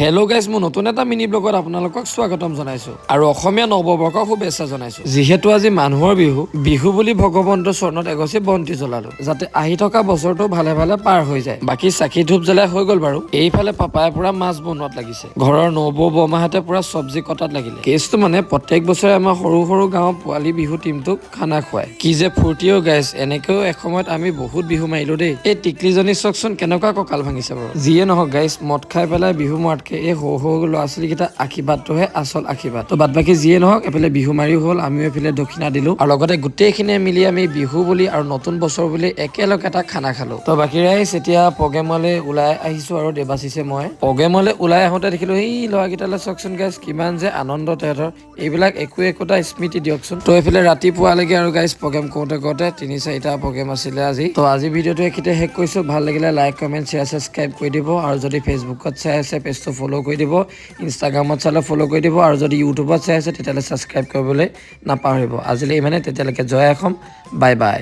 Hello' guys, মোৰ নতুন এটা মিনি ব্লগত আপোনালোকক স্বাগতম জনাইছো আৰু অসমীয়া নৱবৰ্ষৰ শুভেচ্ছা জনাইছো। যিহেতু আজি মানুহৰ বিহু, বিহু বুলি ভগৱন্তৰ চৰণত এগছি বন্তি জ্বলালো, যাতে আহি থকা বছৰটো ভালে ভালে পাৰ হৈ যায়। বাকী চাকি ধূপ জ্বলাই হৈ গ'ল বাৰু। এইফালে পাপাই পুৰা মাছ বনোৱাত লাগিছে, ঘৰৰ নবৌ বৰমাহঁতে পুৰা চব্জি কটাত লাগিলে। কেছটো মানে প্ৰত্যেক বছৰে আমাৰ সৰু সৰু গাঁৱৰ পোৱালি বিহু টীমটোক খানা খুৱায়। কি যে ফূৰ্তিও গাইজ! এনেকৈও এসময়ত আমি বহুত বিহু মাৰিলো দেই। এই টিকলিজনী চাওকচোন, কেনেকুৱা কঁকাল ভাঙিছে বাৰু। যিয়ে নহওক গাইজ, মদ খাই পেলাই বিহু মৰাতকে এই সৰু সৰু ল'ৰা ছোৱালীকেইটা আশীৰ্বাদটোহে আচল আশীৰ্বাদ। তো বাদ বাকী যিয়ে নহওক, এইফালে বিহু মাৰিও হ'ল, আমিও এইফালে দক্ষিণা দিলো আৰু লগতে গোটেইখিনিয়ে মিলি আমি বিহু বুলি আৰু নতুন বছৰ বুলি একেলগে এটা খানা খালো। তো বাকী ৰাইজ, এতিয়া প্ৰগ্ৰেমলৈ ওলাই আহিছো আৰু দেৱাশিষে মই প্ৰগ্ৰেমলৈ ওলাই আহোঁতে দেখিলো সেই ল'ৰাকেইটালৈ চাওকচোন গাইজ, কিমান যে আনন্দ তেহেঁতৰ। এইবিলাক একো একোটা স্মৃতি দিয়কচোন। তো এইফালে ৰাতিপুৱালৈকে আৰু গাইজ, প্ৰগ্ৰেম কৰোঁতে কৰোঁতে তিনি চাৰিটা প্ৰগ্ৰেম আছিলে আজি। তো আজি ভিডিঅ'টো এইখিনিতে শেষ কৰিছোঁ। ভাল লাগিলে লাইক, কমেণ্ট, শ্বেয়াৰ, ছাবস্ক্ৰাইব কৰি দিব আৰু যদি ফেচবুকত চাই আছে, পেজটো ফ'ল' কৰি দিব। ইনষ্টাগ্ৰামত চালে ফ'ল' কৰি দিব আৰু যদি ইউটিউবত চাই আছে, তেতিয়াহ'লে ছাবস্ক্ৰাইব কৰিবলৈ নাপাহৰিব। আজিলৈ ইমানে। তেতিয়ালৈকে জয় অসম, বাই বাই।